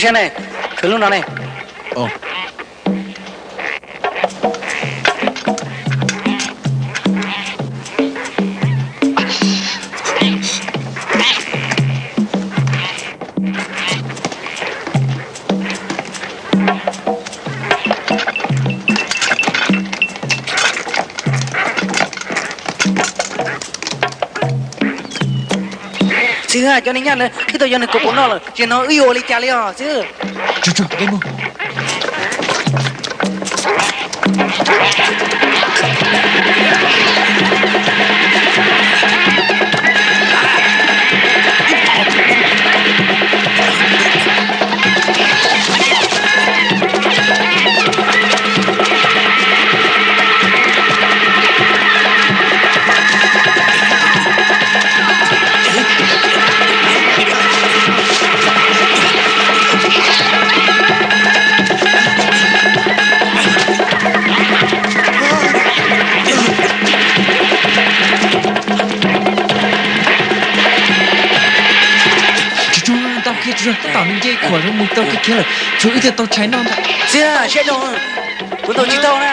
Thiab ne, khwv lub no ne. Xib hwb, cov niag nyaj no twb tau yog nws kaus paum noj lawm, ces no wb yuav ua li cas li os xib hwb? Tsuag tsuag, tau kiag tsuag, tab tom nws nce khuam mus tau kiag kiag lawm, tsuag wb thiaj tau tshais noj ntag. Txiv, siab zoo, kuv tau tsis tau na.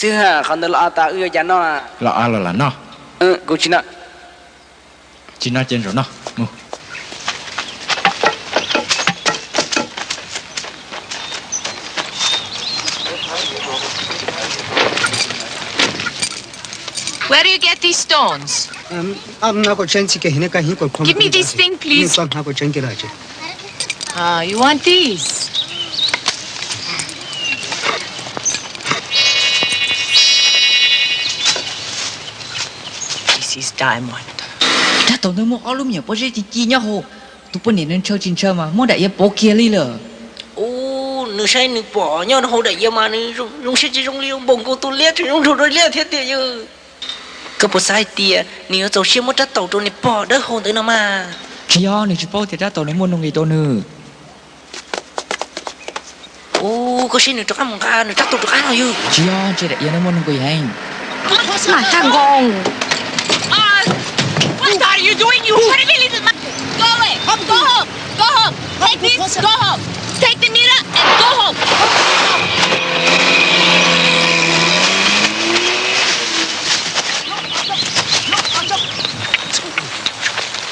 Xib hwb, qhov ntawd los av tas wb yuav cas noj? Los av los lam noj. Kuv tsis noj. Tsis noj ces zaum no mus. Where do you get these stones? Give me this thing, please. Ah, you want these? This is diamond. Rab taus ntawd muaj ob lub me nyuam pob zeb ci ci nyob hauv. Tus poj niam nws ntshaw tsis ntshaw mas muab daim iav pov kiag li lawm. Ub, nws saib nws pom nyob rau hauv daim iav mas nws zoo siab tsis zoo li npaum nkaus tus liab tseem zoo nraug dua liab thiab tiag yawg. Koj puas xav hais tias nws yuav txaus siab muab rab taus rau niag pog dawb hau ntawd no mas? Tsis yog, nws tsis paub tias rab taus no muaj nuj nqis rau nws. Ub, koj saib nws rov qab mus nqa nws rab taus rov qab no yawg. Tsis yog, ntshe daim iav no muaj nuj nqis heev. Maj tag nkoos. What are you doing? You horrible little man. Go away. Go home. Go home. Take this. Go home. Take the mirror and go home.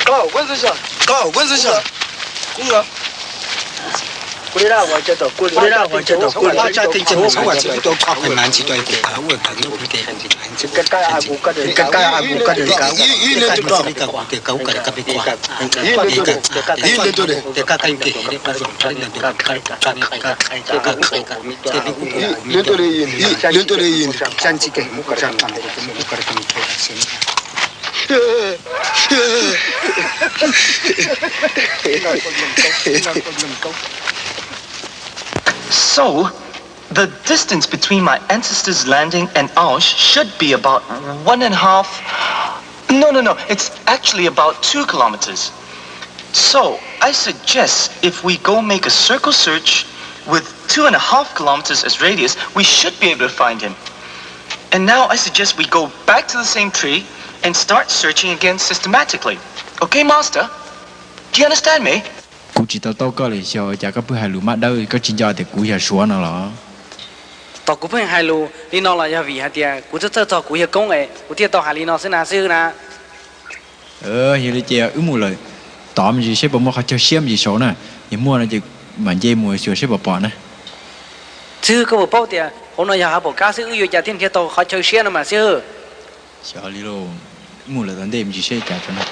Koj, Vaj Xwb Xya. Koj, Vaj Xwb Xya. Kuv los. Kuv li dab ua cov tau kuv li dab ua cov tau kuv li. So, the distance between my ancestors' landing and ours should be about one and a half. No, no, no, it's actually about two kilometers. So, I suggest if we go make a circle search with two and a half kilometers as radius, we should be able to find him. And now I suggest we go back to the same tree and start searching again systematically. Okay, Master? Do you understand me? Kuv tsis tau taub koj li, xyov cas koj pheej hais lus maj dawb, koj tsis nco tias kuv yog Suav no los? Tos kuv pheej hais lus li no los yog vim hais tias kuv txawj txawj txog kuv yawg koob es kuv thiaj tau hais li no xwb na xib hwb na. Yog li ces wb mus lawm, tod me ntsis seb puas muaj qhov chaw siab me ntsis saud na. Yog muaj no ces mam nce mus xyuas seb puas pom na. Xib hwb, koj puas paub tias hauv no yog hav paum kab xwb, wb yuav cas thiaj nrhiav tau qhov chaw siab no mas xib hwb? Xyov li lauj, mus lawm tom ntej me ntsis seb cas tso na.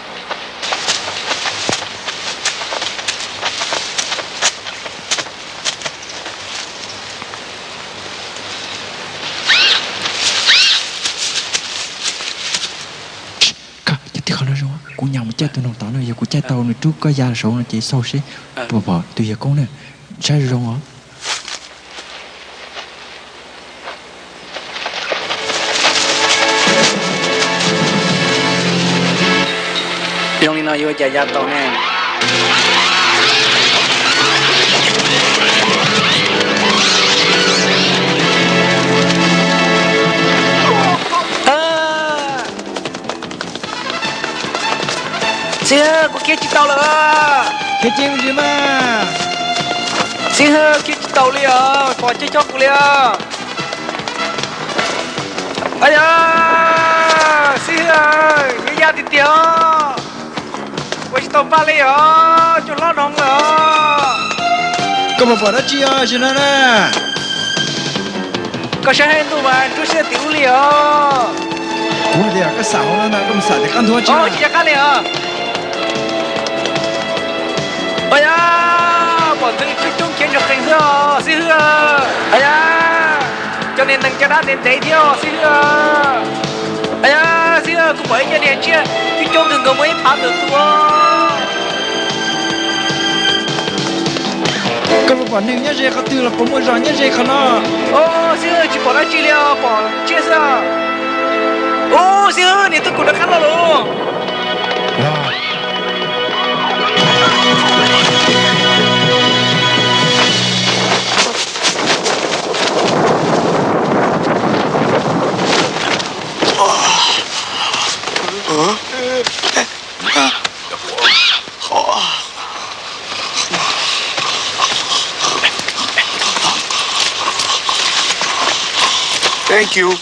Kuv nyam mus caij tus noog tod na, yog kuv caij tau nws rub koj ya saud no ces xauj seb puas pom tus yawg koob na. Saib zoo os. Zoo li no yuav ua cas ya tau ne? Xib hwb, kuv khiav tsis tau lawm. Khiav cia zis mas. Xib hwb, khiav tsis tau li os, pom coob coob kuv li os. Yog, xib hwb, yuav ya tiag tiag os. Ua tsis tau npaj li os, cua hlob dhau lawm os. Koj puas pom dab tsi os, sim no na? Koj saib hauv ntuj mas nruab siab tim ub li os. Kuv hais tias koj xam hauv no na, koj mus xam tim qab ntuj tsis yog qab li os. Yog, pom ntxwv coob coob khiav ntsoog qees xwb os, xib hwb. Yog, cov niag nees caj dab ntev ntev thiab os, xib hwb. Yog, xib hwb, kuv pom ib co niag tsiaj coob coob kawg nkaus muaj ib phav ntawm tus. Koj puas pom neeg nyob ze qhov twg los puas muaj zos nyob ze qhov no? Xib hwb, tsis pom dab tsi li os, pom tsiaj xwb. Xib hwb, niag tub kuv rov qab los lawm. Thank you. Ob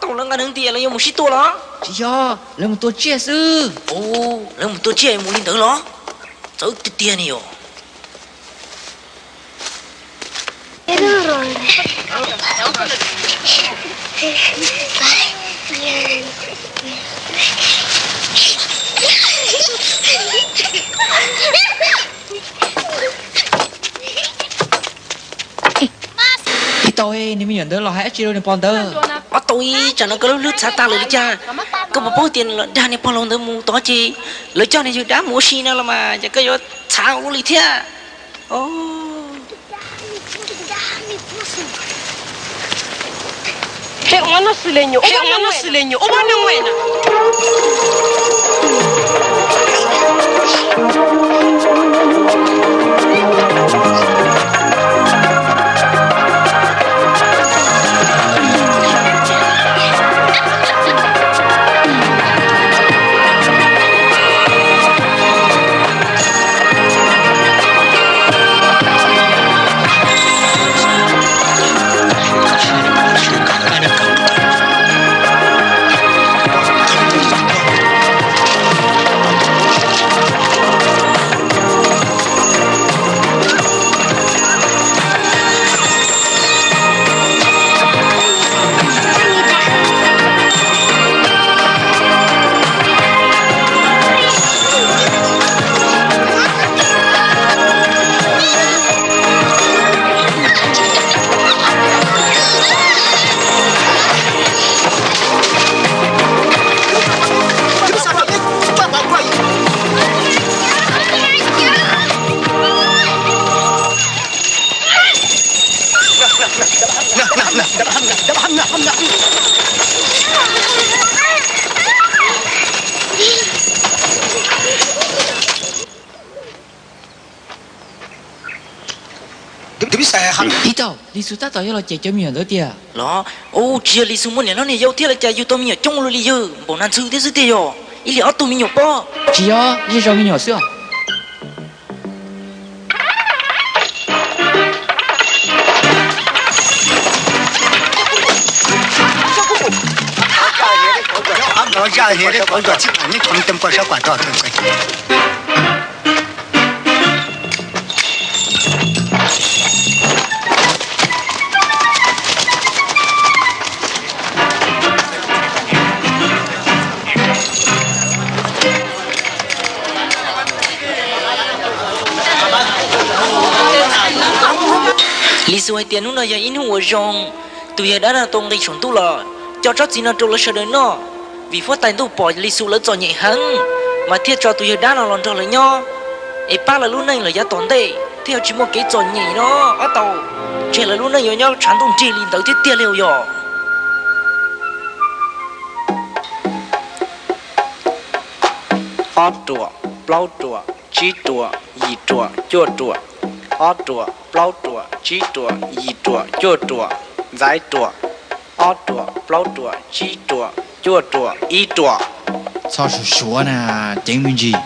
tug lawv nqa neeg tias lawv yuav mus sib tua los? Tsis yog, lawv mus tua tsiaj xwb. Lawv mus tua tsiaj mus li ntawd los? Txawv tiag tiag ne yom. Tsis tau, niag me nyuam ntawd los hais dab tsi rau niag pog ntawd? Ob tau ib tsam no koj lub hlwb txhav tag lawm li cas? Koj puas paub tias lawv dag niag pog laus ntawd mus tod ces lawv coj niag yawg dab mus ua si no los mas ces koj yuav txhav ua luaj li thiab. Ib tau, Lis Xus tab tom yuav los cem cov me nyuam ntawd tiag los? Ua tsis yog Lis Xus muaj niam hlob niam yau thiab los cas yug tau me nyuam coob ua luaj li yawg, npaum nas ntxhw thiab xwb tiag yog ib li ob tug me nyuam pob. Tsis yog, yog zog me nyuam xwb os. Lis Xus hais tias hnub no yog ib hnub uas zoo, tus yawg dab no tau nqis saum ntuj los coj tsob txiv no rau lawv sawv daws noj, vim huab tais ntuj pom Lis Xus lawv txom nyem heev, mas thiaj tso tus yawg dab no los nrog lawv nyob, es pab lawv lub neej los yav tom ntej thiaj yuav tsis muaj kev txom nyem no. Ob tau, ntshe lawv lub neej yuav nyob tshav ntuj nrig li ntawd thiab tiag li yog. Ob ruam, plaub ruam, tsib ruam, yim ruam, cuaj ruam. Ob ruam, plaub ruam, tsib ruam, yim ruam, cuaj ruam. Ntxaiv ruam. Ob ruam, plaub ruam, tsib ruam, cuaj ruam, ib ruam. Txhob suav suav na, ceev me ntsis.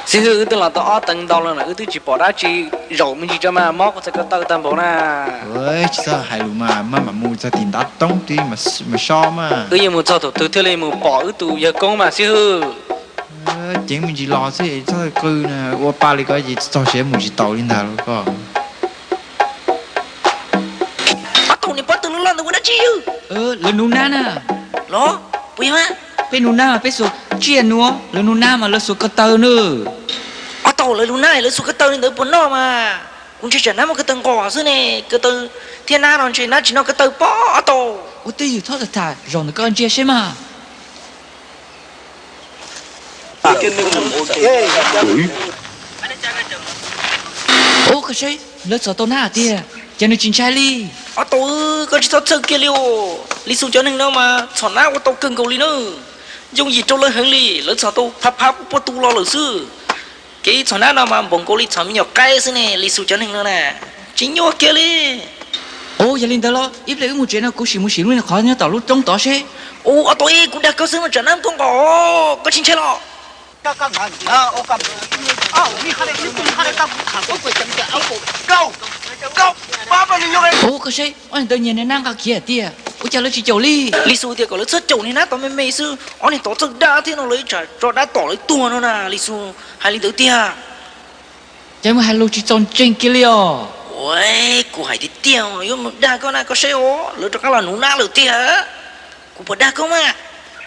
Xib hwb, wb twb los tau ob teev ntau lawm, wb twb tsis pom dab tsi zaum me ntsis tso mas mob kuv txhais ko taw tag npaum na. Tsis txhob hais lus mas, maj mam mus txog tim ntav roob tid mas so mas. Wb yuav mus txog thaum twg thiaj li mus pom wb tus yawg koob mas xib hwb? Ceev me ntsis los xwb, txhob qw na, ua pa li ko ces txog siav mus tsis taus li ntag los koj. Ob tau, niag pob tw loj loj ntawd ua dab tsi? Lawv nuv nab na. Los, puas yog? Peb nuv nab mas peb xuas tsiaj nuv, lawv nuv nab mas lawv xuas ko taw na. Ob tau, lawv nuv nab lawv xuas ko taw li ntawd puas noj mas? Kuv ntshe tsam nab muaj ko taw nqos xwb ne, ko taw thiab nab no ntshe nab tsis noj ko taw pob. Ob tau, ua twj ywm, txhob tham zaum ntawm koj ntsia seb mas. Ub, koj saib, lawv txhom tau nab tiag, ces nws tsis ntshai li. Ob tau, koj tsis txhob txhawj kiag li os. Lis Xus cov neeg no mas txhom nab ua tau kawg nkaus li na. Yooj yim rau lawv heev li, lawv txhom tau phav phav puag tu los lawm xwb. Kev txhom nab no mas npaum nkaus li txhom me nyuam qaib xwb ne, Lis Xus cov neeg no na. Tsis nyuaj kiag li. Ub, yog li ntawd los ib pliag wb mus tsev no kuv sim mus sim lub niag qhov nyob tom lub roob tod seb. Ub, ob tau, kuv dag koj xwb mas tsam nab koj nqos, koj tsis ntshai los? Ub, koj saib, ob niag ntawd nyiag niag nab nqa khiav tiag, ua cas lawv tsis caum li? Lis Xus tias kom lawv txhob caum niag nab tod me me xwb, ob niag tod txawj dag thiab no, lawv ib tsam tso dab tom lawv tuag no na, Lis Xus hais li ntawd tiag. Cas mus hais lus tsis txaus ntseeg kiag li os? Ua, kuv hais tiag tiag, yuav mus dag koj na, koj saib os, lawv rov qab los nuv nab lawm tiag. Kuv puas dag koj mas? Cov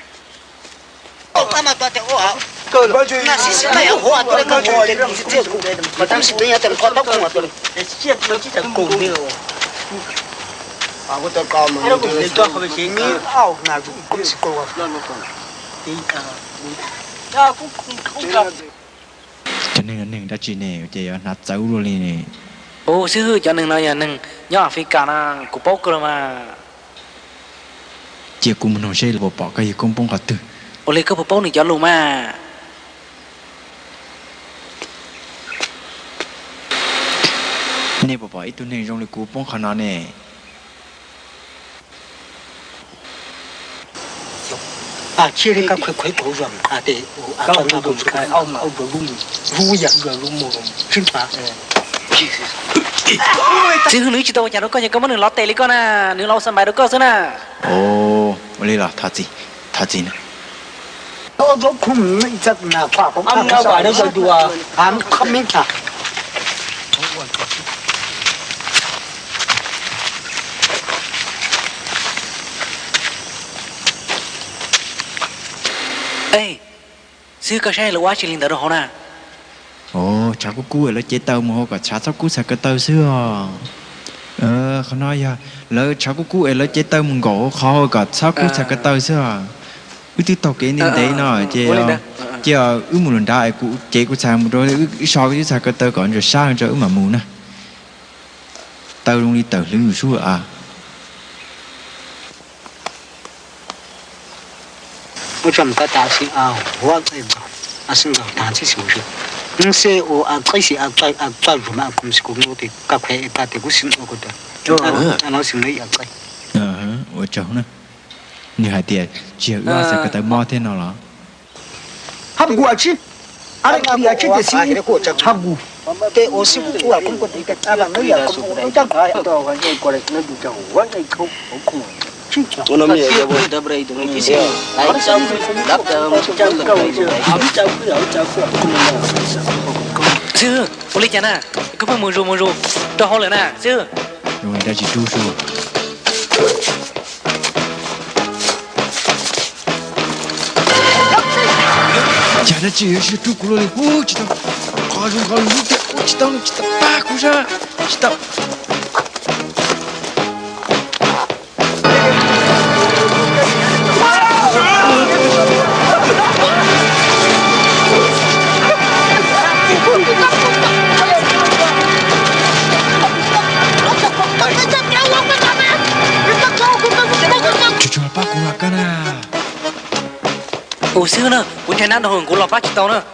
neeg no neeg dab tsi ne, ces yuav hnav txawv luaj li ne? Ub, xib hwb, cov neeg no yog neeg nyob Africa na, kuv paub kawg los mas. Cia kuv mus nug seb puas pom koj yawg koob poob qhov twg. Ua li koj puas paub nws cov lus mas? Nej puas pom ib tug neeg zoo li kuv poob qhov no ne? Xib hwb, nws tsis tau ua cas rau koj, yog koj muab nws lov tes li koj na, nws los xa npais rau koj xwb na. Ua li los thov txim, thov txim na. Xib hwb, koj saib lawv ua dab tsi li ntawd rau hauv na? Tshav kub kub es lawv cev taw mus hauv kom tshav txhob kub txhais ko taw xwb os. Qhov no yog lawv tshav kub kub es lawv cev taw mus nkaum hauv qhov hauv kom txhob kub txhais ko taw xwb os. Wb twb taug kev ntev ntev no ces, ces wb mus lawm nrad es kuv cev kuv txhais mus rau wb so wb txhais ko taw kom ntsuas sab tso wb mam mus na. Taw zoo li tawm hlwv sub a. Ua tsaug na. Nws hais tias tsis yog wb ob txhais ko taw mob thiab no los? Xib hwb, ua li cas na? Koj pheej mus zus mus zus rau hauv lawm na xib hwb? Zoo li dab tsi rub sub. Yog dab tsi yuav tsis rub kuv luaj li, tsis tau. Qhov zoo nkaus li tiag, tsis tau, tsis tau, pab kuv sab, tsis tau. Ua xwb na, kuv ntshai nab nrog kuv los pab tsis tau na.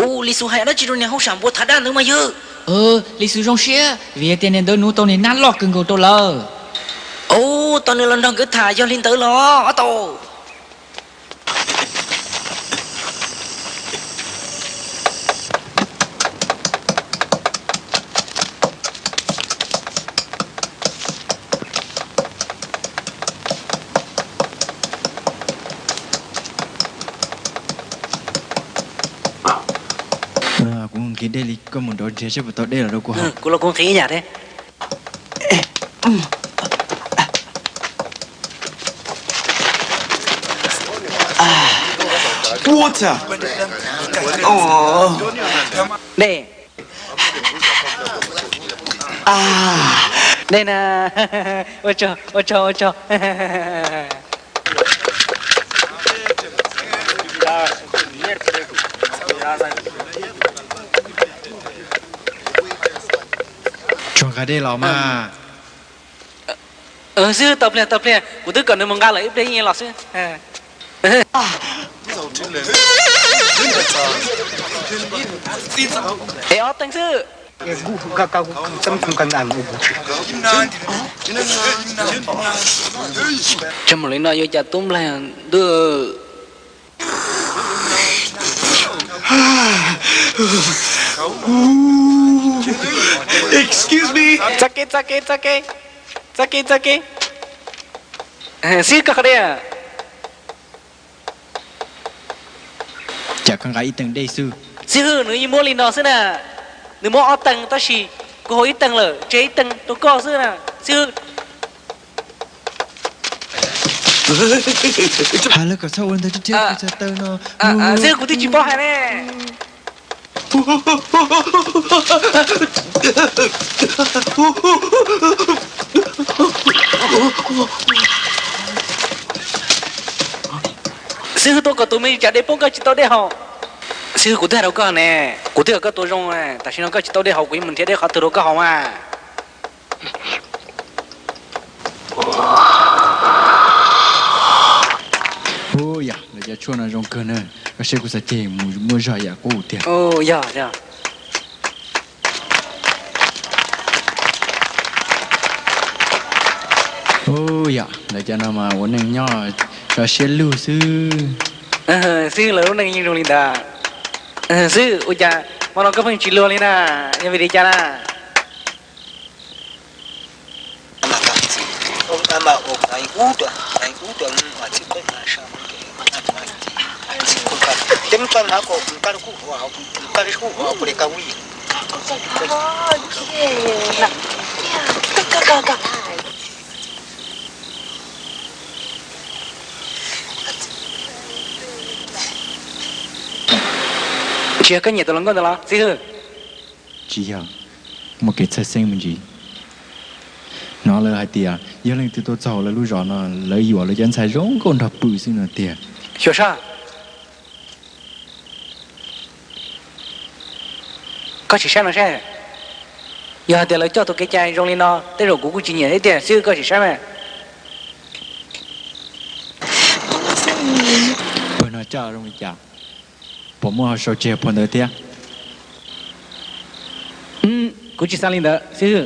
Ua li xus hais dab tsi rau niag hauj sam npua thav dab ntawd mas yawg? Li xus zoo siab vim tias niag ntawd nuv tau niag nab loj kawg nkaus rau lawm. Ua, tau nws los nrog nkawd tham yog li ntawd los ob tau. Kuv nqhis dej li, koj mus nrad nrhiav seb puas tau dej los rau kuv haus. Kuv los kuv nqhis ib yam thiab. Dej. Dej na. Ua tsaug, ua tsaug, ua tsaug. Tsuag nqa dej los mas. Xib hwb, tau pliag, tau pliag, kuv twb kom nws mus nqa lawm, ib pliag yeej los xwb. Es ob teev xwb. Tsis mus li no yuav cas tub nplaig ntuj. Excuse me. Txoj kev, txoj kev, txoj kev, txoj kev, txoj kev. Xib hwb, koj qhov dej. Cas koj nqa ib teev dej xwb? Xib hwb, nws yeej muab li no xwb na. Nws muab ob teev tab sis kuv haus ib teev lawm, tseg ib teev rau koj xwb na xib hwb. Has lawv kom txhob ua ntawd tiag tiag, kuv txhais taw no. Xib hwb, kuv twb tsis paub hais ne. Xib hwb, tuaj kom tus me cas dej poob koj tsis tau dej haus. Xib hwb, kuv twb hais rau koj ne, kuv twb kom koj tua zoo, tam sim no koj tsis tau dej haus, kuv yuav mus nrhiav dej qhov twg rau koj haus mas. Ua yog lawv cov tshuaj no zoo kawg na, koj saib kuv xav ceg mus muaj zog yam qub tiag. Yog, yog. Ua yog lawv cov no mas ua neej nyob tso siab lug xwb. Xib hwb, lawv lub neej yeej zoo li ntawd. Xib hwb, ua cas hmo no koj pheej tsis luag li na, yog vim li cas na? Tsis yog koj nyiam tus hluas nkauj ntawd los xib hwb? Tsis yog, muaj kev txhawj xeeb me ntsis. Hnov lawv hais tias yog leej twg tuaj txog lawv lub zos no, lawv yuam lawv cov ntxhais zoo nkauj nrog pw xwb no tiag. Xyuam Saj, koj sim saib no saib. Yog hais tias lawv coj tus kev cai zoo li no, tej zaum kuv kuj tsis nyiam thiab tiag xib hwb, koj sim saib mas. Pawg no coj zoo li cas? Puas muaj sau tseg puag ntawd thiab? Kuv tsis xav li ntawd xib hwb.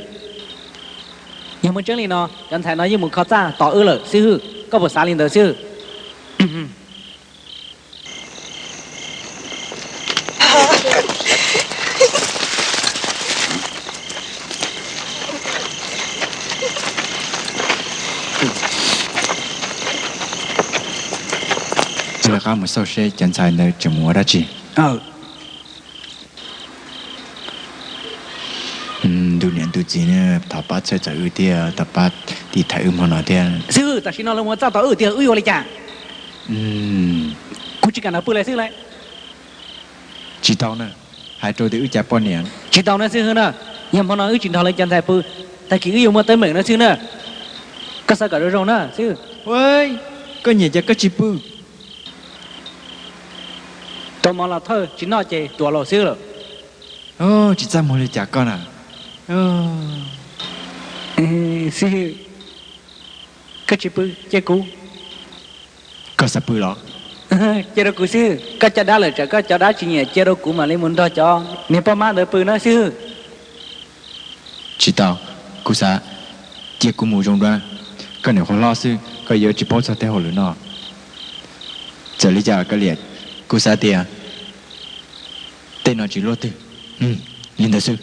Yog muaj tseeb li no, cov ntxhais no yeej mus kho txaj tos wb lawm xib hwb, koj puas xav li ntawd xib hwb? qab mus xauj seb cov ntxhais ntawd tseem mus ua dab tsi. Ntu niam ntu txiv, thov pab txhawj txog wb thiab, thov pab tiv thaiv wb hmo no thiab. Xib hwb, tam sim no lawv mus txaj tos wb tiag, wb yuav ua li cas? Kuv tsis kam nrog pw lawm xwb lauj. Tsis tau na, hais rau tias wb cas poj niam. Tsis tau na xib hwb na, yog hmo no wb tsis nrog lawv cov ntxhais pw, tag kis wb yuav muaj teeb meem no xwb na. Koj xav kom zoo zoo na xib hwb. Koj nyiam ces koj tsis pw. Tau mov los thawj, tsis noj ces ruam los xwb lawm. Tsis txaj muag li cas koj na. Xib hwb, koj tsis pw, cia kuv. Koj xav pw los? Cia rau kuv xib hwb, koj caj dab lawm tsam koj cov dab tsis nyiam, cia rau kuv mam li mus nrog cov niag poj mab ntawd pw na xib hwb. Tsis tau, kuv xav, cia kuv mus zoo dua. Koj niam qhuav hlob xwb, koj yuav tsis paub txog tej hauj lwm no. Txawm li cas koj liam, kuv xav tias tej no tsis luaj twg. Li ntawd xwb.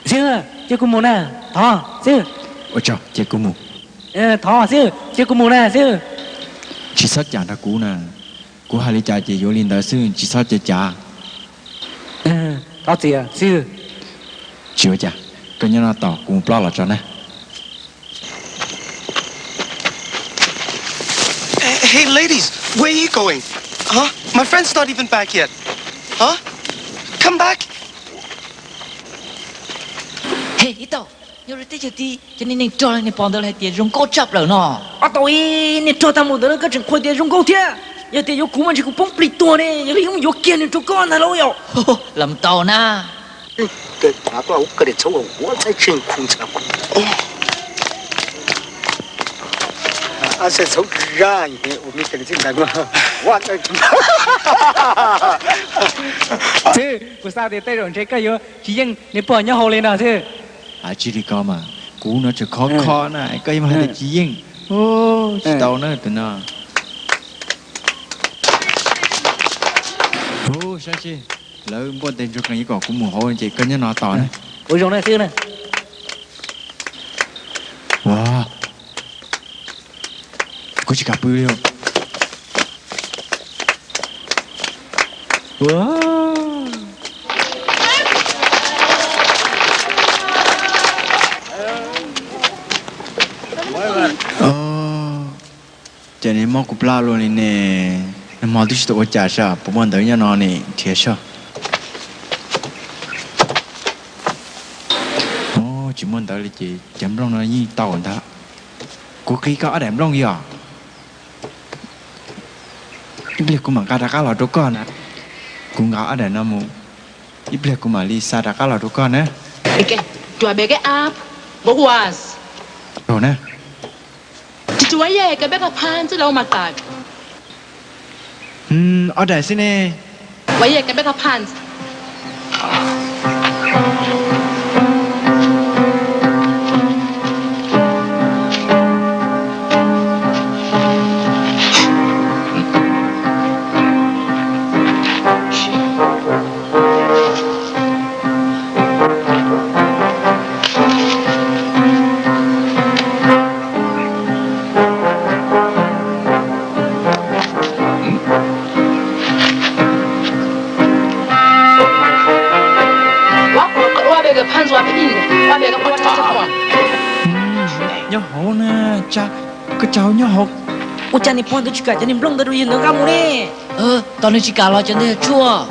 Xib hwb, cia kuv mus na, thov xib hwb. Ua tsaug, cia kuv mus. Thov xib hwb, cia kuv mus na xib hwb. Tsis txhob cam nrog kuv na, kuv hais li cas ces yuav li ntawd xwb, tsis txhob cam cam. Thov txias xib hwb. Tsis ua cas, koj nyob no tos kuv mus plob los tso na. Hey, ladies, where are you going? Huh? My friend's not even back yet. Huh? Come back. Hey, ib tauj, nyob rau teb chaws tid, cov niag neeg rog niag pog ntawd hais tias zoo nkauj tshaj plaws no. Ob tau ib niag rog tag mus ntawd koj tseem qhuas tias zoo nkauj thiab. Yog tias yuav kuv mas ntshe kuv poob plig tuag ne, yog li yuav kiag nws rau koj ntag lauj yom. Los mus tau na. Xib, kuv xav tias tej zaum ntshe koj yuav tsis yeej niag pog nyob hauv li no xwb. Hais tsis li ko mas, kuv no tseem khov kho na, koj yeej hais tias tsis yeej. Tsis tau na tus no. Hu, saib seb, lawv npuaj tes ntsoog qees yuav kom kuv mus hauv ces koj nyob no tos na. Ua zoo na xib na. Ua, kuv tsis kam pw li. Ces nws mob kuv plab luaj li ne. Nag hmo twb tsis tau ua cas sas, puas muaj ntawv nyob no ne, nrhiav soj. Tsis muaj ntawv li ces cov nplooj no yeej tau ntag. Kuv qhib koj ob daim nplooj yom. Ib pliag kuv mam nqa rov qab los rau koj na. Kuv nqa ob daim no mus, ib pliag kuv mam li xa rov qab los rau koj na. Ob daim xwb ne. Nyob hauv na, koj tsa hauv nyob hauv. Ua cas niag pog ntawd tsis kam cov niag nplooj ntawd rau yawg ntawd nqa mus ne? Tos nws tsis kam los cov ntawd yog tshuaj.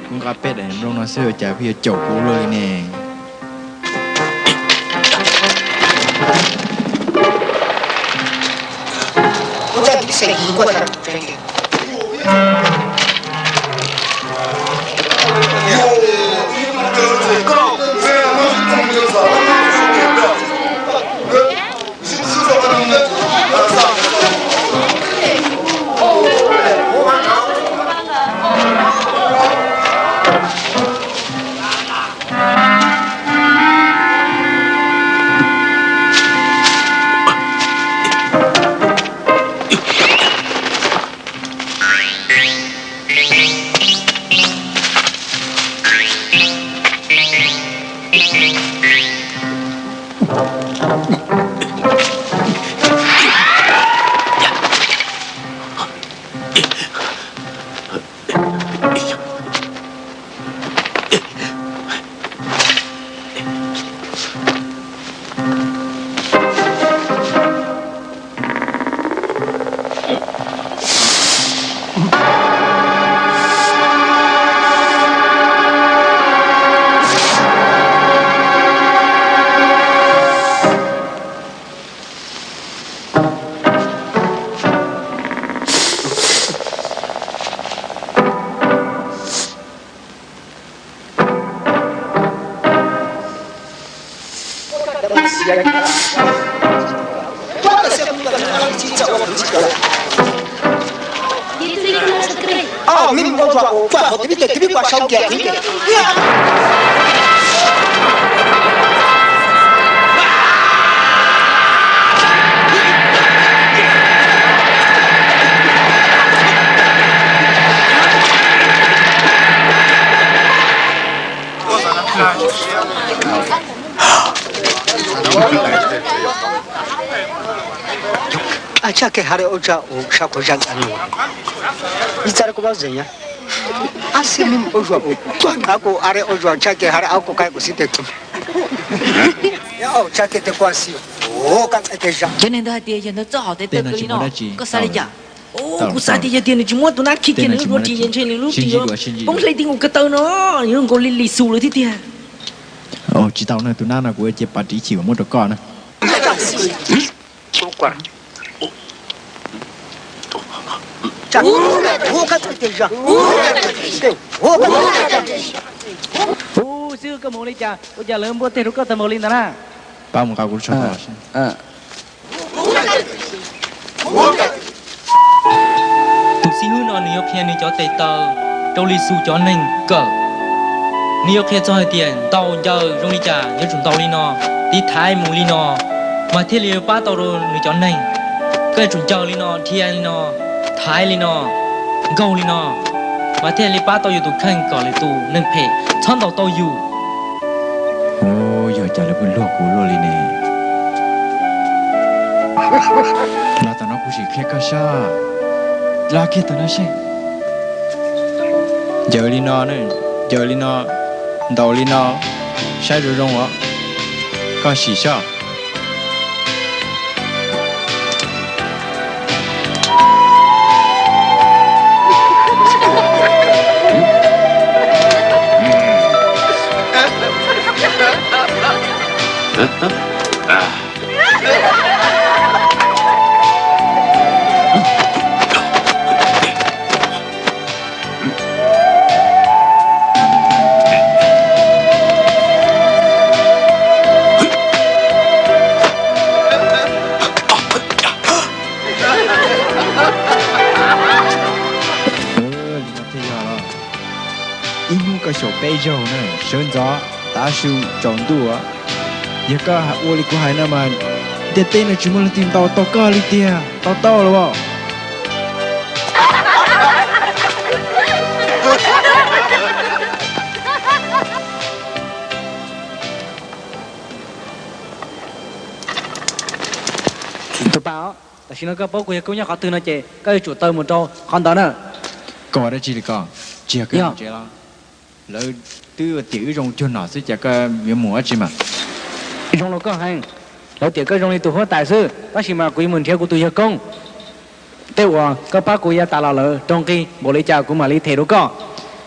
Kuv nqa peb daim nplooj no xwb ua cas pheej yuav caum kuv luaj li ne? Ab, tshaj ke hav ua zaj ua sab kuv zaj ntawd, ib txaj kuv paub zeem na. Ab, xib mib ua zuag ua tuag khav kuv, ab, ua zuag tshaj ke hav ua kuv kab kuv xib teg. Tshaj ke tej kuj xib, cov neeg ntawd hais tias yog ntawd txoj hau tes taw li no, koj xav li cas? Kuv xav tias yog tias nws tsis muab tus nab khi kiag nws lub ris, ntshe nws lub ris poob hle ti nkaus ko taw no, yuav nkaus li Lis Xus lawm thiab tiag. Tsis tau na, tus nab no kuv cia pab ris chim muab rau koj na. Ub, xib hwb, koj mus li cas ua cas lawv npuaj teg rau koj tag npaum li ntawd na? Pab mus nqa kuv lub tsho tau. Tus xib hwb no nws yuav qhia nws cov tes taw rau Lis Xus cov neeg kawm. Nws yuav qhia txog hais tias ntaus ncaws zoo li cas yuav tsum ntaus li no, tiv thaiv mus li no, mas thiaj li pab tau rau nws cov neeg. Koj yuav tsum ncaws li no, dhia li no, thaiv li no, nkaug li no, mas thiaj li pab tau yus tus kheej kom lwm tus neeg phem txhob ntaus tau yus. Ub, yog cas lawv pheej luag kuv luaj li ne? Los tom no kuv sim qhia koj saib. Los kiag tom no seb. Ncaws li no, ncaws li no, ntaus li no, saib zoo zoo os. Koj sim saib. Li no thiaj yog los. Ib hnub koj xyaum peb zaug na, sawv ntxov tav su tsaus ntuj. Yog koj ua li kuv hais no mas ntiaj teb no tsis muaj leej twg ntaus tau koj li tiag, tau tau los as. Tus pas, tam sim no koj paub kuv yawg koob nyob qhov twg no ces koj yuav tsum taw mus rau qhov ntawd na. Koj ua dab tsi li ko? Tsis yog koj mus tsev los? Lawv twb tiam wb zoo cuag nom xwb cas koj yuav mus dab tsi mas? Zoo los koj heev, lawv tiam koj zoo li tus huab tais xwb, tab sis mas kuv yuav mus nrhiav kuv tus yawg koob. Tej uas koj pab kuv yav tas los lawm raug nqi npaum li cas kuv mam li them rau koj.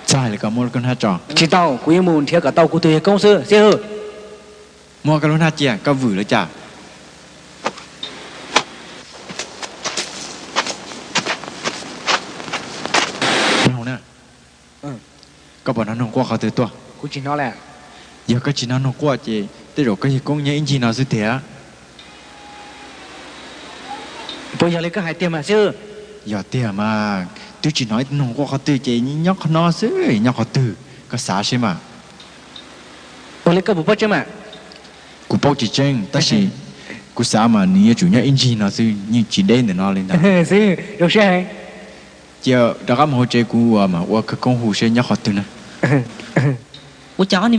Txhob hais li ko, muab koj lub hnab tso. Tsis tau, kuv yuav mus nrhiav kom tau kuv tus yawg koob xwb xib hwb. Muab koj lub hnab cia, koj vwm lawm cas? Noog na, koj puas hnov noog quaj qhov twg tuaj? Kuv tsis hnov li. Yog koj tsis hnov noog quaj ces tej zaum koj yawg koob nyob ib ncig no xwb tiag. Puas yog li koj hais tiag mas xib hwb? Yog tiag mas, twb tsis hnov ib tug noog quaj qhov twg ces nyob qhov no xwb, nyob qhov twg koj xav seb mas. Ua li koj puas paub tseeb mas? Kuv paub tsis tseeb tab sis kuv xav mas nws yuav tsum nyob ib ncig no xwb, yeej tsis deb ntawm no li ntag. Xwb, zoo siab heev. Cia rov qab mus hauv tsev kuv ua mas ua khawv koob hu seb nyob qhov twg na. Ua cas ob niag